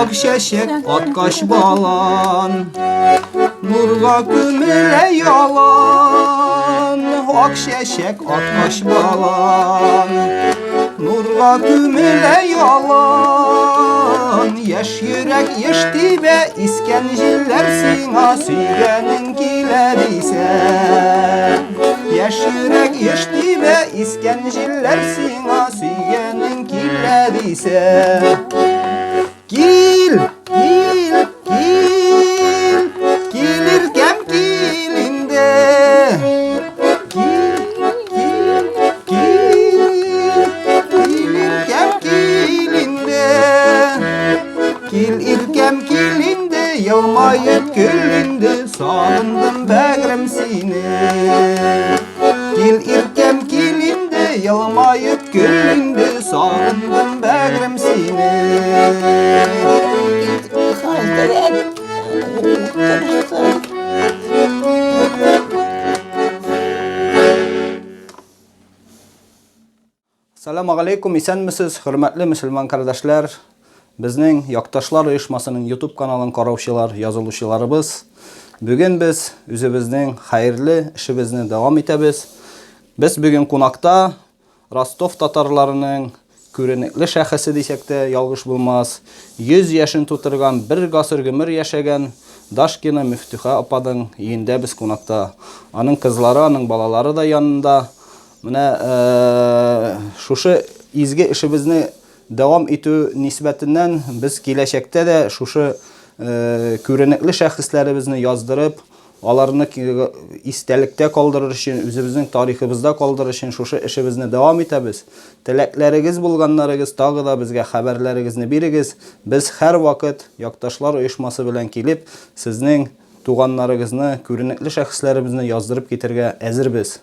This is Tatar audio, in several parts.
Ак чәчәк аткач балан, Нурга күмелә ялан. Ак чәчәк аткач балан, Нурга күмелә ялан. Яшь йөрәк еш тибә, Искән җилләр сиңа сөйгәнең килә дисә. Яшь йөрәк еш тибә, Искән җилләр сиңа сөйгәнең килә дисә. Кил, кил, кил, кил иркәм, кил инде. Кил, кил, кил, кил иркәм, кил инде. Кил иркәм, кил инде, елмаеп көл инде, сагындым бәгърем сине. Кил иркәм, кил инде, елмаеп көл инде, сагындым бәгърем сине. Хәзрәт утырсын. Сәлам алейкум, исәнмесез, хөрмәтле мөселман кардәшләр, безнең Якташлар оешмасының YouTube каналын караучылар, язылучыларыбыз. Бүген без үзебезнең хәерле эшебезне дәвам итәбез. Без бүген кунакта Ростов татарларының күренекле шәхесе дисәк тә ялгыш булмас, 100 яшен тутырган, бер гасыр гомер яшәгән Дашкина Мөфтүхә апаның өендә без кунакта. Аның кызлары, аның балалары да янында. Менә шушы изге эшебезне дәвам итү нисбәтеннән без киләчәктә дә шушы күренекле шәхесләребезне яздырып, аларны истәлектә калдырыр өчен, үзебезнең тарихыбызда калдырыр өчен шушы эшебезне дәвам итәбез. Теләкләрегез булганнарыгыз тагы да безгә хәбәрләрегезне бирегез. Без һәрвакыт Якташлар оешмасы белән килеп, сезнең туганнарыгызны, күренекле шәхесләребезне яздырып китергә әзербез.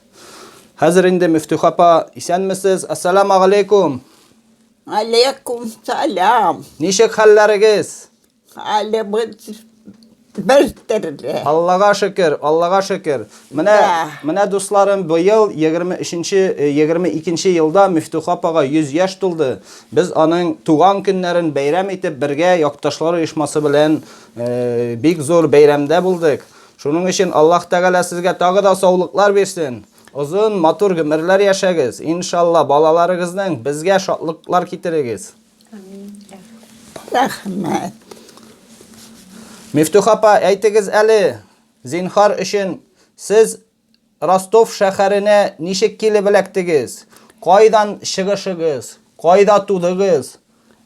Хәзер инде Мөфтүх апа, исәнмесез? Ассаламу алейкум. Алейкум салям. Ничек хәлләрегез? Хәлебез бер төрле. Аллага шөкер, Аллага шөкер. Менә, Да. менә дусларым, быел 23-нче, 22 елда Мөфтүх апага 100 яшь тулды. Без аның туган көннәрен бәйрәм итеп, бергә Якташлар оешмасы белән э, бик зур бәйрәмдә булдык. Шуның өчен Аллаһ Тәгалә сезгә тагы да саулыклар бирсен. Озын, матур гомерләр яшәгез. Иншалла, балаларыгызның безгә шатлыклар китерегез. Рәхмәт. Мифтух апа, әйтегез әле, зинхар өчен сез Ростов шәһәренә ничек килеп эләктегез? Кайдан чыгышыгыз? Кайда тудыгыз?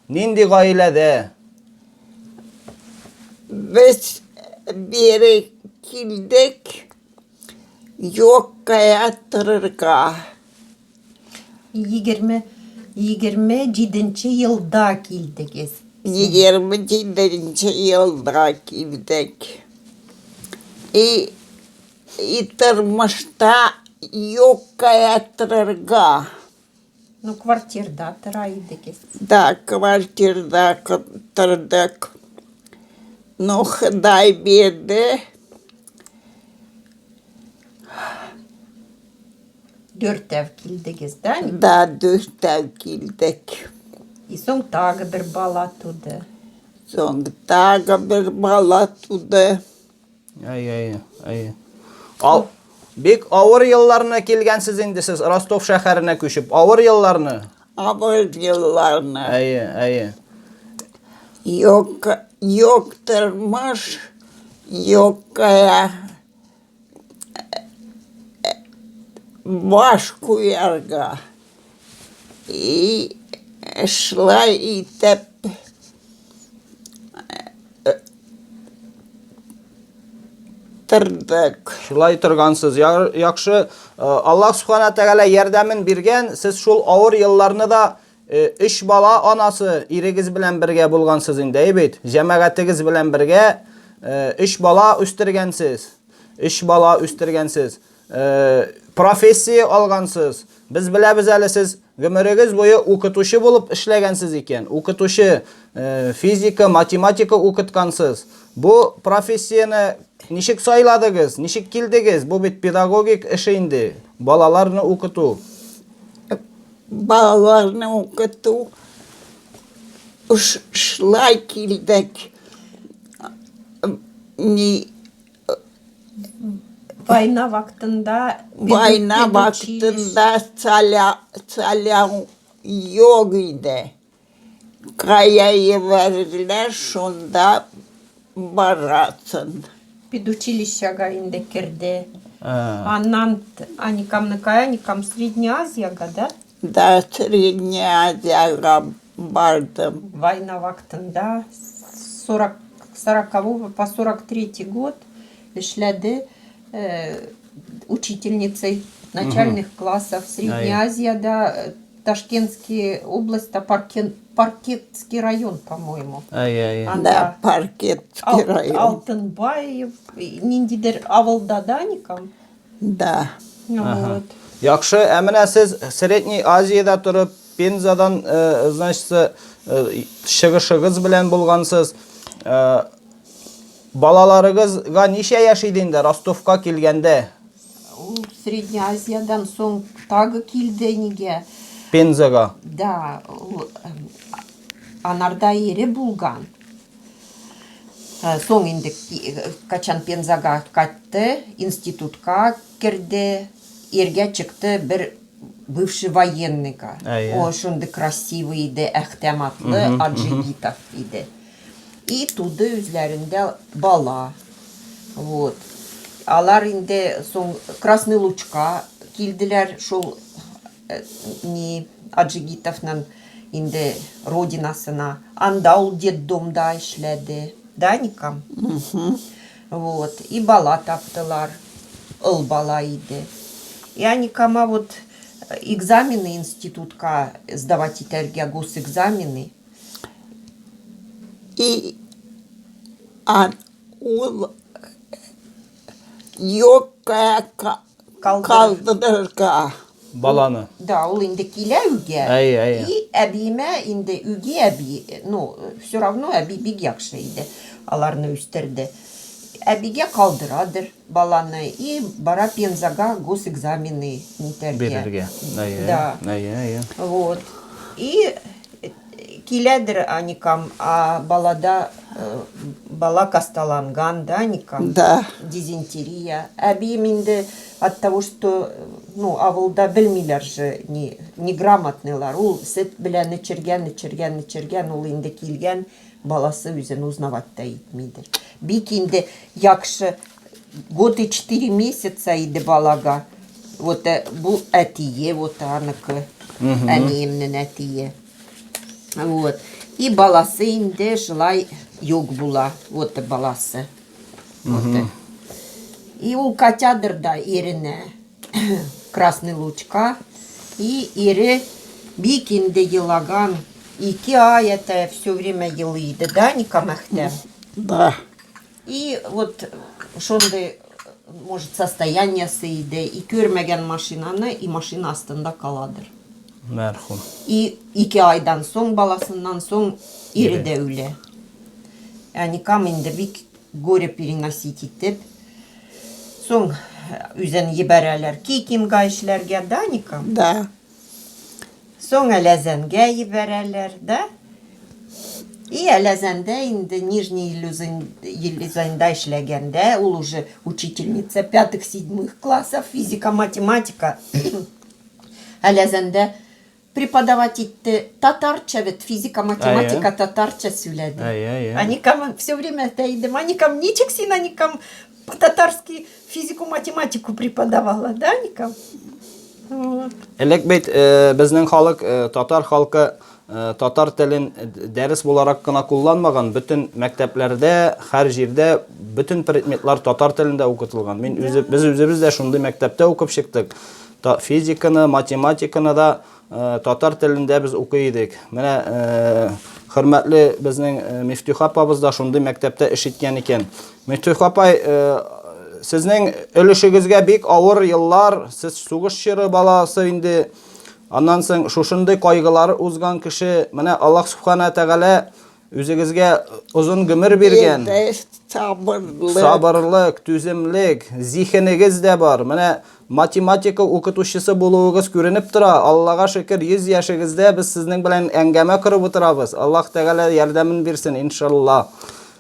Нинди гаиләдә? Без бире килдек юкка торырга. 20 27 елда килдегез. 27 елда килдек. И, и тормышта юкка торырга. Ну, квартирда тора идегез. Да, квартирда тордык. Ну, Ходай бирде. Дүртәү килдегез, да? Да, дүртәү килдек. И соң тагы бер бала туды. Соң тагы бер бала туды. Әй, әй, әй. Ал, бик авыр елларны килгәнсез инде сез Ростов шәһәренә күчеп. Авыр елларны. Авыр елларны. Әйе, әйе. Юк, юк тормыш, юк кая баш куярга. И шулай итеп тордык. Шулай торгансыз. Яхшы. Аллаһ Субхана Тәгалә ярдәмен биргән. Сез шул авыр елларны да өч бала анасы, ирегез белән бергә булгансыз инде, әй бит? Җәмәгатегез белән бергә өч бала үстергәнсез. Өч бала үстергәнсез. Профессия алгансыз. Без беләбез әле сез гомерегез буе укытучы булып эшләгәнсез икән. Укытучы, физика, математика укыткансыз. Бу профессияне ничек сайладыгыз, ничек килдегез? Бу бит педагогик эше инде, балаларны укыту. Балаларны укыту. Шулай килдек. Ни Война вакытында Война вакытында саля, саля юк иде. Кая ебәрделәр, шунда барасың. Педучилищега инде керде. Аннан Аникамныкая, Аникам Средняя Азиягә, да? Да, Средняя Азиягә бардым. Война вакытында 40, 40 по 43 год эшләде учительницей начальных классов Средняя Азиядә, Ташкентский областьта Паркетский район, по-моему. Әйе, әйе. Да, Паркетский район. Алтынбаев, ниндидер авылда, да, Никам? Да. Вот. Яхшы, ә менә сез Средний Азиядә торып, Пензадан, значит, чыгышыгыз белән булгансыз. Балаларыгызга ничә яшь иде инде Ростовка килгәндә? Ул Средняя Азиядән соң тагы килде нигә? Пензага. Да, ул анарда ире булган. Соң инде качан Пензага кайтты, институтка керде, иргә чыкты бер бывший военныйга. О, шундый красивый иде, Әхтәм атлы Аджигитов иде. И туды үзләрендә бала. Вот. Алар инде соң Красный Лучка килделәр, шул ни Аджигитовның инде родинасына. Анда ул детдомда эшләде. Да, Никам? Вот. И бала таптылар. Ыл бала иде. И Аникама вот экзамены институтка сдавать итәргә, госэкзамены. И ул юкка калдырырга. Баланы. Да, ул инде килә өйгә. Әйе, әйе. И әбиемә инде үги әби, ну, все равно әби бик яхшы иде. Аларны үстерде. Әбигә калдырадыр баланы и бара Пензага госэкзамены нитәргә. Бирергә. Әйе. Да. Әйе, әйе. Вот. И киләдер Аникам, а балада бала касталанган, да, Аникам? Да. Дизентерия. Әбием инде от того, что, ну, авылда белмиләр же, не, неграмотныйлар. Ул сөт белән эчергән, эчергән, эчергән, ул инде килгән, баласы үзен узнавать та итмидер. Бик инде яхшы, год и четыре месяца иде балага. Вот бу әтие, вот аныкы, әниемнең әтие. Вот. И баласы инде шулай юк була. Вот баласы. Вот. И ул катядыр да иренә Красный Лучка. И ире бик инде елаган. 2 ай это все время елый иде, да, Никам Әхтәм? Да. И вот шундый, может, состояниясе иде, и күрмәгән машинаны, и машина астында каладыр. Мәрхүм. И 2 айдан соң, баласыннан соң ире дә үлә. Ә Никам инде бик горе переносить итеп, соң үзен ебәрәләр Кикинга эшләргә, да, Никам? Да. Соң Әләзәнгә ебәрәләр, да? И Әләзәндә инде Нижний Елюзаньда эшләгәндә, ул уже учительница пятых-седьмых классов, физика, математика. Әләзәндә преподавать итте татарча бит, физика, математика татарча сөйләде. Аникам все время әйтә идем, Аникам, ничек син, Аникам, по-татарски физику, математику преподавала, да, Аникам? Вот. Элек бит безнең халык, татар халкы татар телен дәрес буларак кына кулланмаган, бөтен мәктәпләрдә, һәр җирдә бөтен предметлар татар телендә укытылган. Мин үзе, без үзебез дә шундый мәктәптә укып чыктык. Та, физиканы, математиканы да татар телендә без укый идек. Менә хөрмәтле безнең Мифтюха апабыз да шундый мәктәптә эш иткән икән. Мифтюха апай, сезнең өлешегезгә бик авыр еллар, сез сугыш чоры баласы инде. Аннан соң шушындый кайгылар узган кеше, менә Аллаһ Субхана Тәгалә үзегезгә озын гомер биргән. Бирде сабырлык. Сабырлык, түземлек, зиһенегез дә бар. Менә математика укытучысы булуыгыз күренеп тора. Аллага шөкер, 100 яшегездә без сезнең белән әңгәмә корып утырабыз. Аллаһ Тәгалә ярдәмен бирсен, иншалла.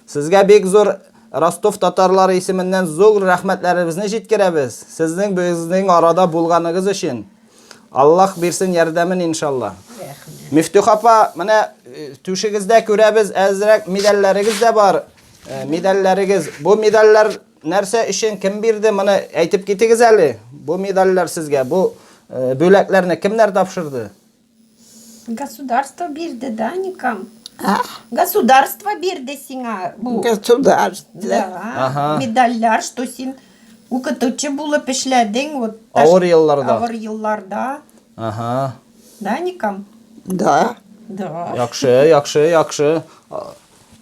Сезгә бик зур Ростов татарлары исеменнән зур рәхмәтләребезне җиткерәбез. Сезнең безнең арада булганыгыз өчен. Аллаһ бирсен ярдәмен, иншалла. Рәхмәт. Мифтух апа, менә э, түшегездә күрәбез, әзрәк медальләрегез дә бар. Э, медальләрегез. Бу медальләр нәрсә өчен кем бирде? Моны әйтеп китегез әле. Бу медальләр сезгә, бу э, бүләкләрне кемнәр тапшырды? Государство бирде, да, никам? А? Государство бирде сиңа бу. Государство. Да, Ага. медальләр, что син укытучы булып эшләдең. Вот, Авыр елларда. Авыр елларда. Ага. Да, никам? Да. Да. Яхшы, яхшы, яхшы.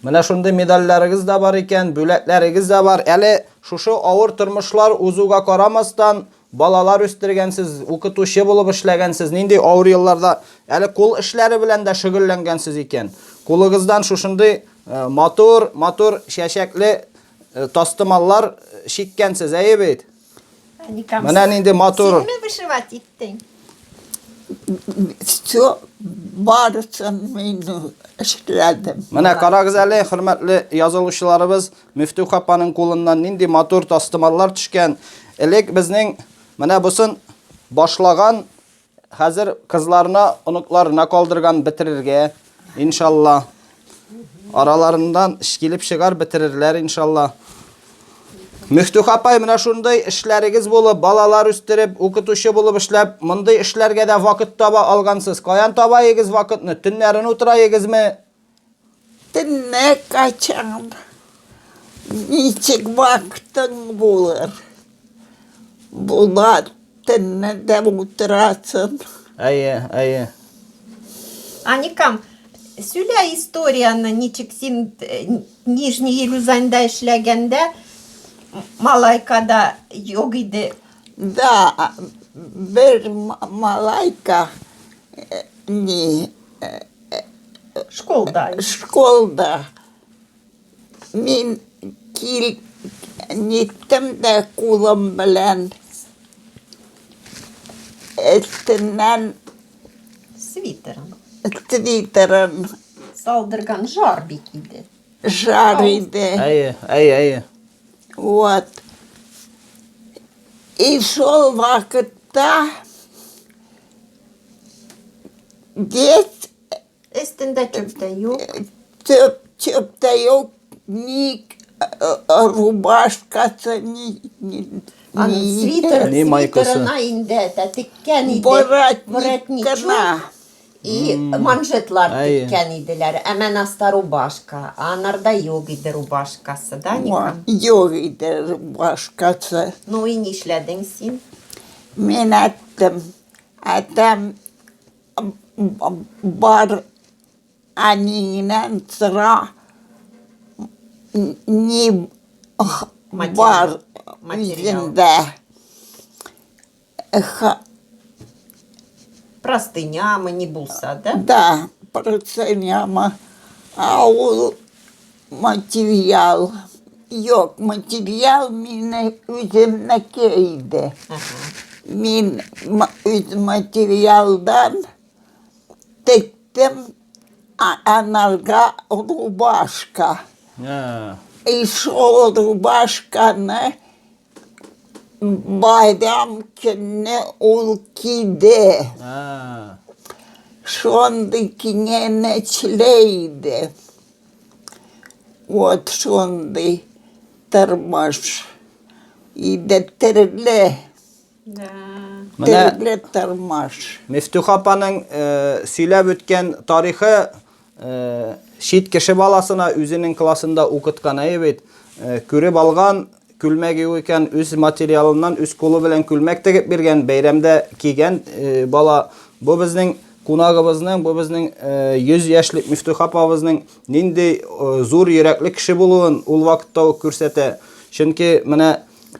Менә шундый медальләрегез дә бар икән, бүләкләрегез дә бар. Әле шушы авыр тормышлар узуга карамастан, Балалар үстергәнсез, укытучы булып эшләгәнсез, нинди авыр елларда әле кул эшләре белән дә шөгыльләнгәнсез икән. Кулыгыздан шушындый э, матур, матур чәчәкле э, тастымаллар э, чиккәнсез, әйе бит? Менә нинди матур. Синме вышивать иттең? Все барысын мин эшләдем. Менә карагыз әле, хөрмәтле язылучыларыбыз, Мөфтүх апаның кулыннан нинди матур тастымаллар төшкән. Элек безнең менә бусын башлаган, хәзер кызларына, оныкларына калдырган бетерергә, иншалла. Араларыннан килеп чыгар, бетерерләр, иншалла. Мөфтүх апай, менә шундый эшләрегез булып, балалар үстереп, укытучы булып эшләп, мондый эшләргә дә вакыт таба алгансыз. Каян таба егез вакытны? Төннәрен утыра егезме? Төнлә качан ничек вакытың булыр? Була төнлә дә утырасың. Әйе, әйе. Аникам, сөйлә историяны, ничек син э, Нижний Елюзаньда эшләгәндә малайкада юк иде. Да, бер малайка э, ни э, Школда. Школда. Мин кил ниттем дә кулым белән өстеннән свитерын. Свитерын. Салдырган жар бит иде. Жар иде. Әйе, әйе, әйе. Вот. И шул вакытта Дет Өстендә чөп тә юк. Чөп, чөп тә юк, ни рубашкасы, ни, ни, Аның свитер, Ни майкасы. свитерына инде тә теккән иде. Воротникына. И манжетлар Әйе. теккән иделәр. Ә менә аста рубашка. Анарда юк иде рубашкасы, да, Ника? Юк иде рубашкасы. Ну и нишләдең син? Мин әйттем, Әтәм бар әниеңнән сора, ни бар үзендә. Простынямы ни булса, да? Да, простынямы. А ул Материал. Юк, материал мине үземнеке иде. Мин үз материалдан тектем анарга рубашка. И шул рубашканы Байрам көнне ул киде. Шундый киңәнечле иде. Вот шундый тормыш иде, төрле. Төрле тормыш. Мифтуха апаның сөйләп үткән тарихы Чит кеше баласына үзенең классында укыткан, әйе бит? Күреп алган, күлмәге юк икән, үз материалыннан үз кулы белән күлмәк тегеп биргән, бәйрәмдә кигән бала. Бу безнең кунагыбызның, бу безнең 100 яшьлек Мифтух апабызның нинди зур йөрәкле кеше булуын ул вакытта ук күрсәтә. Чөнки менә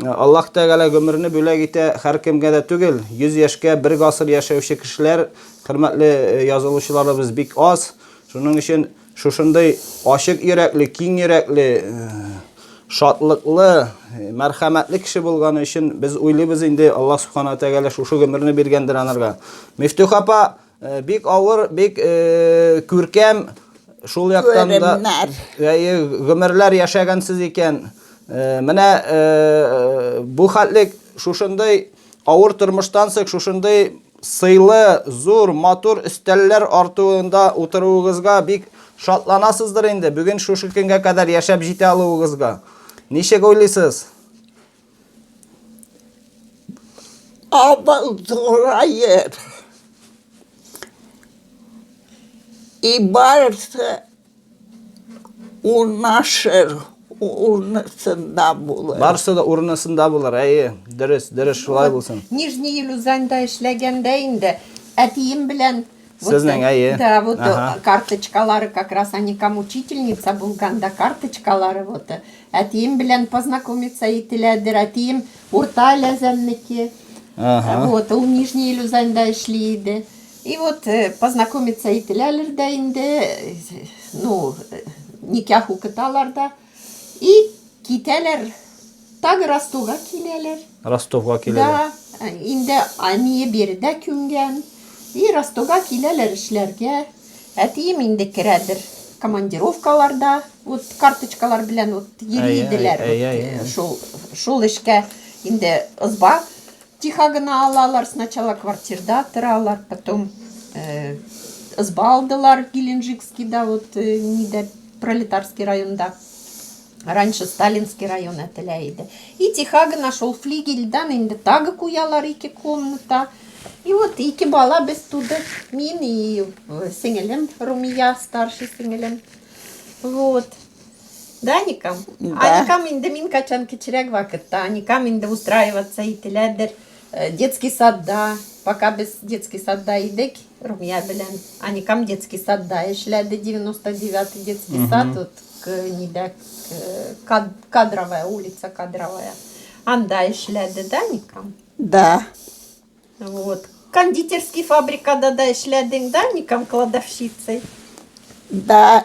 Аллаһ Тәгалә гомерне бүләк итә һәркемгә дә түгел. 100 яшькә бер гасыр яшәүче кешеләр, хөрмәтле э, язылучыларыбыз бик аз. Шуның өчен шушындый ачык йөрәкле, киң йөрәкле, э, шатлыклы, мәрхәмәтле кеше булганы өчен без уйлыйбыз инде, Аллаһ Субхана Тәгалә шушы гомерне биргәндер анарга. Мифтух апа, э, бик авыр, бик э, күркәм шул яктан да әйе, гомерләр яшәгәнсез икән. Э, менә бу хәтлек шушындый авыр тормыштан соң шушындый Сыйлы, зур, матур өстәлләр артуында утыруыгызга бик шатланасыздыр инде, бүген шушы көнгә кадәр яшәп җитә алуыгызга. Ничек уйлыйсыз? Авыл зураер. И барысы Урнашыр, урнысында булыр. Барысы да урынысында булыр, әйе, дөрес, дөрес, шулай булсын. Нижний Елюзаньда эшләгәндә инде әтием белән Сезнең, әйе. Да, вот ага. карточкалары как раз Аникам учительница булганда карточкалары вот әтием белән познакомиться ителәдер. Әтием Урта Әләзәннеке. Ага. Вот, ул Нижний Елюзаньда эшли иде. И вот э, познакомиться ителәлер дә инде, э, ну, э, никях укыталар да. И китәләр, тагы Ростовга киләләр. Ростовга киләләр. Да, инде әние биредә күнгән. И Ростовга киләләр эшләргә. Әтием инде керәдер командировкаларда, вот карточкалар белән вот йөри иделәр. Шул, шул эшкә инде ызба Тихо гына алалар, сначала квартирда торалар, потом э, ызба алдылар Геленджикскийда, вот э, нидә, Пролетарский районда. Раньше Сталинский район әтелә иде. И тихо гына шул флигельдан инде тагы куялар ике комната. И вот ике бала без тудык. Мин и э, сеңелем Румия, старший сеңелем. Вот. Да, Аникам? Да. Аникам инде мин качан кечерәк вакытта, Аникам инде устраиваться ителәдер. Э, детский садда, пока без детский садда идек, Румия белән. Аникам детский садда эшләде, 99-й детский угу. сад, вот к, нидә, к, кадровая улица, кадровая. Анда эшләде, да, Аникам? Да. Вот. Кондитерский фабрикада да эшләдең, да, Никам кладовщицей? Да,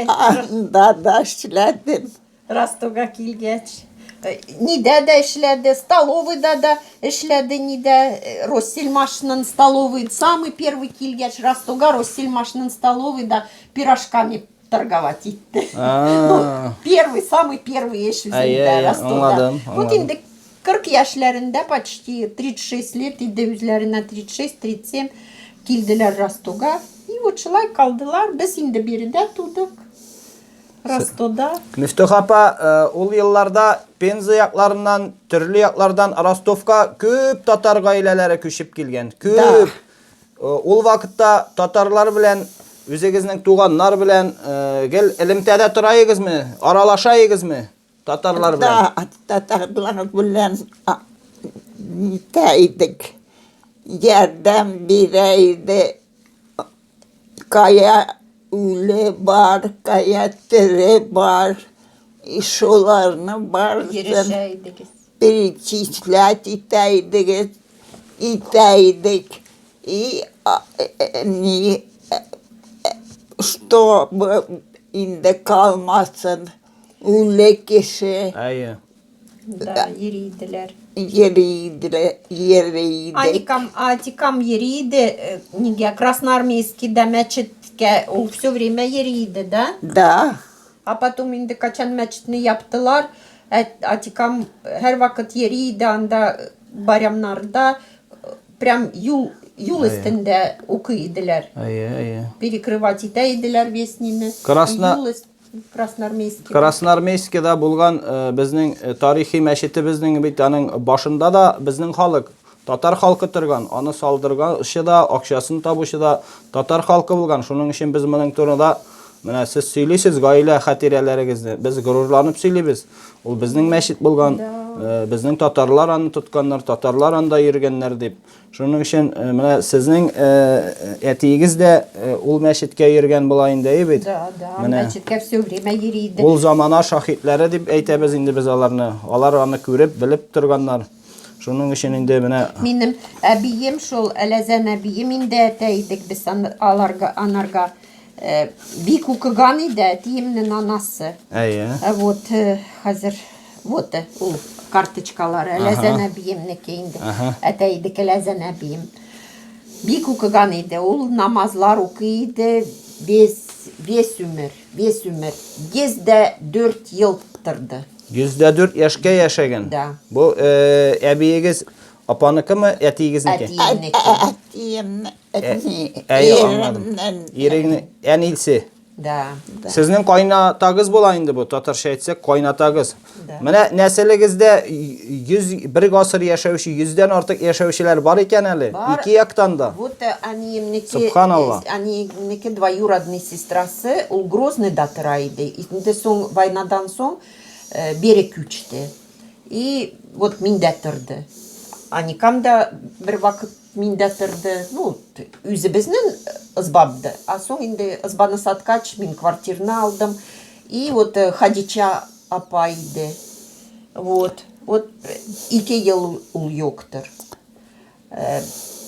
анда да эшләдем. Ростовга килгәч. Э, нидә дә эшләде, столовыйда да эшләде, нидә э, Россельмашның столовый, самый первый килгәч Ростовга Россельмашның столовыйда пирожками торговать итте. Ну, первый, самый первый эш үзендә Ростовда. Вот инде 40 яшьләрендә почти 36 лет иде үзләренә 36-37 килделәр Ростога. И вот шулай калдылар. Без инде биредә тудык. Ростовда. Мифтух апа, э, ул елларда Пенза якларыннан, төрле яклардан Ростовка күп татар гаиләләре күчеп килгән. Күп. Да. Э, ул вакытта татарлар белән үзегезнең туганнар белән э, гел элемтәдә тора идегезме? Аралаша идегезме? Татарлар белән. Да, татарлар белән нитә идек. Ярдәм бирә иде. Кая үле бар, кая тере бар. И шуларны барысын Йөрешә идегез. перечислять итә идегез, итә идек. И ни, чтобы инде калмасын. Үле кеше. Әйе. Да, йөри иделәр. Йөри иделәр, йөри идек. Аникам, Атикам йөри иде, э, нигә Красноармейскийда мәчеткә ул все время йөри иде, да? Да. А потом инде качан мәчетне яптылар, ә, Атикам һәрвакыт йөри иде анда э, барямнарда, э, прям юл юл өстендә укый иделәр. Әйе, әйе. Перекрывать итә иделәр весь нине. Красно Юл Красноармейскийда. Красноармейскийда булган э, безнең э, тарихи мәчетебезнең бит аның башында да безнең халык, татар халкы торган. Аны салдырганчы да, акчасын табучы да татар халкы булган. Шуның өчен без моның турында менә сез сөйлисез гаилә хатирәләрегезне. Без горурланып сөйлибез. Ул безнең мәчет булган, э, безнең татарлар аны тотканнар, татарлар анда йөргәннәр дип. Шуның өчен э, менә сезнең э, әтиегез дә э, ул мәчеткә йөргән була инде, әйе бит? Да, да, Менә. мәчеткә все время йөри иде. Ул замана шаһитләре дип әйтәбез инде без аларны. Алар аны күреп, белеп торганнар. Шуның өчен инде менә Минем әбием шул Әләзән әбием инде әтә идек без аларга, анарга. Бик укыган иде әтиемнең анасы. Әйе. Вот хәзер. Вот ул карточкалары Ләзән әбиемнеке инде. Әтәйдеке Ләзән әбием. Бик укыган иде. Ул намазлар укый иде весь, весь өмер, весь өмер. 104 ел торды. 104 яшькә яшәгән. Да. Бу э, әбиегез апаныкымы, әтиегезнеке? Әтиемнеке. Әтиемне, Әйе, аңладым. Иреңне, әнисе. Да. Сезнең кайнатагыз була инде бу, татарча әйтсәк, кайнатагыз. Да. Менә нәселегездә 100 бер гасыр яшәүче, 100дән артык яшәүчеләр бар икән әле. Бар. Ике яктан да. Вот э, әниемнеке, Субханалла. э, әниемнеке двоюродный сестрасы, ул Грозныйда тора иде. Инде соң войнадан соң э, бире күчте. И вот миндә торды. Аникам да бер вакыт миндә торды. Ну, үзебезнең ызбабды. А соң инде ызбаны саткач, мин квартирны алдым. И вот э, Хадича апа иде. Вот. Вот ике ел ул юктыр. Э,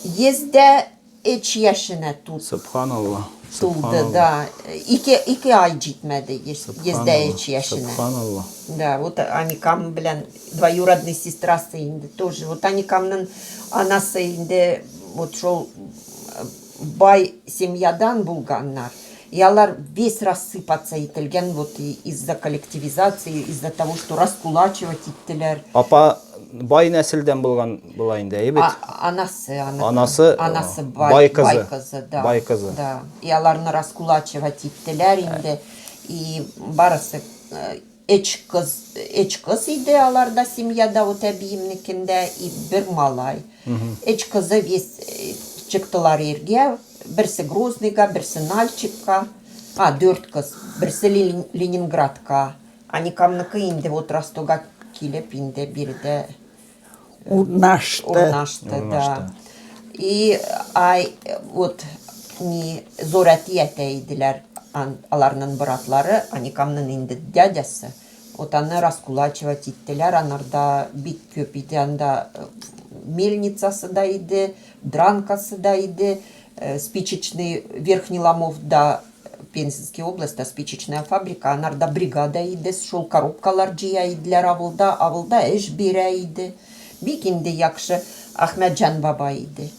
Йөздә өч яшенә тут Субханалла. тулды, да. Ике, ике ай җитмәде, йөздә өч яшенә. Субханалла. Да, вот Аникам белән двоюродный сестрасы инде тоже. Вот Аникамның анасы инде вот шул э, бай семьядан булганнар. И алар весь рассыпаться ителгән вот из-за коллективизации, из-за того, что раскулачивать иттеләр. Апа бай нәселдән булган була инде, әйе бит? Анасы, аныкы. Анасы, анасы бай, бай кызы. Бай кызы, да. Бай кызы. Да. И аларны раскулачивать иттеләр инде. И барысы э, өч кыз, өч кыз иде аларда семьяда, вот әбиемнекендә, и бер малай. Өч кызы весь э, чыктылар иргә, берсе Грозныйга, берсе Нальчикка. А, дүрт кыз. Берсе Ленинградка. Аникамныкы инде вот Ростовга килеп инде биредә Урнашты. Урнашты, да. И ай, вот ни зур әти әтә иделәр аларның братлары, Аникамның инде дядясы. Вот аны раскулачивать иттеләр, анарда бик күп иде, анда э, мельницасы да иде, дранкасы да иде, э, спичечный Верхний Ломовда Пензенский областьта спичечная фабрика, анарда бригада иде, шул коробкалар җыя иделәр авылда, авылда эш бирә иде. Бик инде яхшы Әхмәтҗан бабай иде.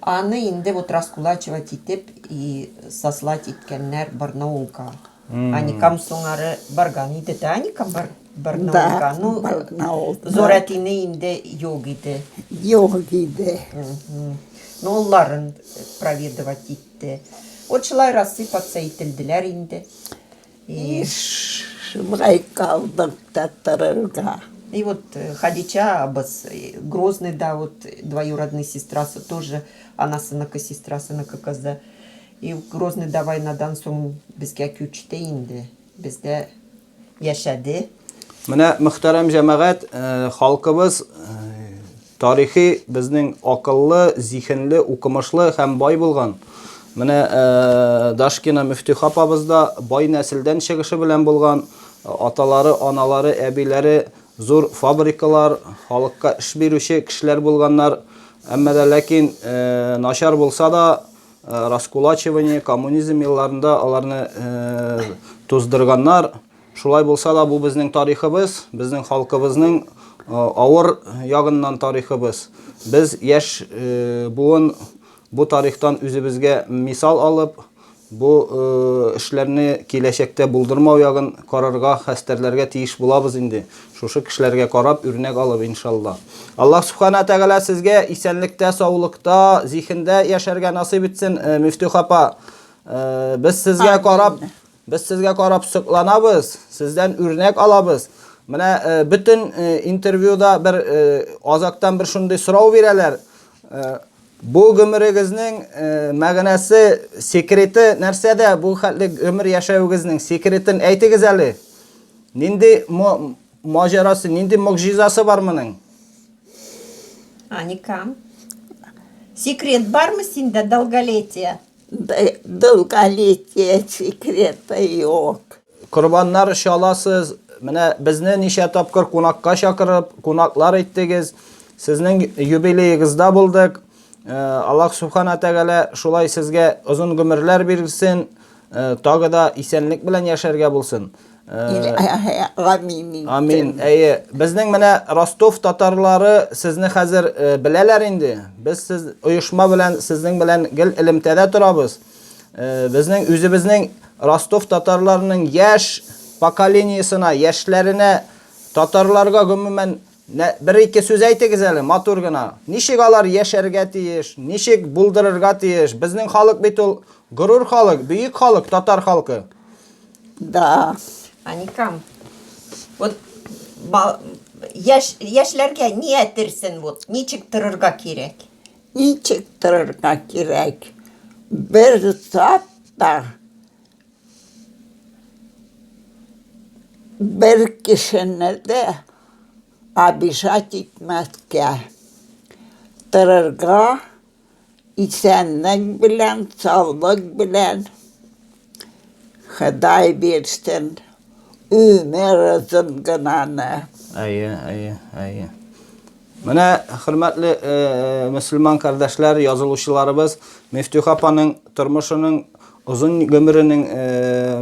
Аны инде вот раскулачивать итеп и сослать иткәннәр Барнаулга. Аникам соңары барган иде дә, Аникам бар Барнаулга. Да, Ну, Барнаулда. зур әтине инде юк иде. Юк иде. Ну, улларын проведывать итте. Вот шулай рассыпаться ителделәр инде. И шулай калдык та торырга. И вот э, Хадича абыз, э, Грозный, да, вот двоюродный сестрасы тоже, анасыныкы, сестрасыныкы кызы. И Грозный да войнадан соң безгә күчте инде. Бездә яшәде. Менә мөхтәрәм җәмәгать, э, халкыбыз э, тарихи безнең акыллы, зиһенле, укымышлы һәм бай булган. Менә э, Дашкина Мөфтиха апабыз да бай нәселдән чыгышы белән булган. Аталары, аналары, әбиләре зур фабрикалар, халыкка эш бирүче кешеләр булганнар. Әмма дә ләкин начар булса да, раскулачивание, коммунизм елларында аларны туздырганнар. Шулай булса да, бу безнең тарихыбыз, безнең халкыбызның авыр ягыннан тарихыбыз. Без яшь буын бу тарихтан үзебезгә мисал алып, бу эшләрне киләчәктә булдырмау ягын карарга, хәстәрләргә тиеш булабыз инде. Шушы кешеләргә карап, үрнәк алып, иншалла. Аллаһ Субхана Тәгалә сезгә исәнлектә, саулыкта, зиһендә яшәргә насыйп итсен, Мифтух апа. Без сезгә карап, без сезгә карап сокланабыз, сездән үрнәк алабыз. Менә э, бөтен э, интервьюда бер э, азактан бер шундый сорау бирәләр. Бу гомерегезнең мәгънәсе, секреты нәрсәдә? Бу хәтле гомер яшәвегезнең секретын әйтегез әле. Нинди маҗарасы, нинди могҗизасы бар моның? Аника. Секрет бармы синдә долголетия? Долголетие секреты юк. Корбаннар чаласыз, менә безне ничә тапкыр кунакка чакырып, кунаклар иттегез. Сезнең юбилеегызда булдык. Э, Аллаһ Субхана Тәгалә шулай сезгә озын гомерләр бирсен, э, тагы да исәнлек белән яшәргә булсын. Амин. Амин. Әйе, безнең менә Ростов татарлары сезне хәзер беләләр инде. Без сез оешма белән сезнең белән гел элемтәдә торабыз. Безнең үзебезнең Ростов татарларының яшь поколениесына, яшьләренә, татарларга гомумән бер-ике сүз әйтегез әле, матур гына. Ничек алар яшәргә тиеш, ничек булдырырга тиеш? Безнең халык бит ул горур халык, бөек халык, татар халкы. Да. Аникам, вот яшь, яшьләргә ни әтерсен вот, ничек торырга кирәк? Ничек торырга кирәк? Бер зат та бер кешене дә обижать итмәскә. Торырга исәнлек белән, саулык белән. Ходай бирсен өмер озын гынаны. Әйе, әйе, әйе. Менә, хөрмәтле мөселман кардәшләр, язылучыларыбыз, Мифтюх апаның тормышының озын гомеренең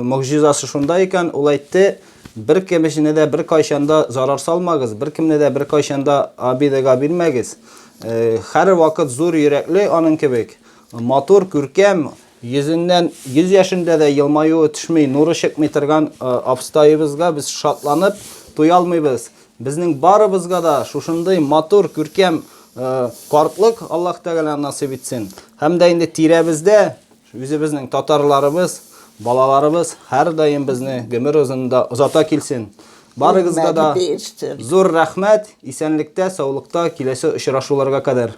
могҗизасы шунда икән, ул әйтте, бер кешене дә бер кайчан да зарар салмагыз, бер кемне дә бер кайчан да обидага бирмәгез. Һәр вакыт зур йөрәкле аның кебек, матур, күркәм, йөзеннән 100 яшендә дә елмаюы төшми, нуры чыкмый торган абстаебызга без шатланып туя алмыйбыз. Безнең барыбызга да шушындый матур, күркәм картлык Аллаһ Тәгалә насыйп итсен. Һәм дә инде тирәбездә үзебезнең татарларыбыз, балаларыбыз һәрдаим безне гомер озынында озата килсен. Барыгызга да зур рәхмәт, исәнлектә, саулыкта киләсе очрашуларга кадәр.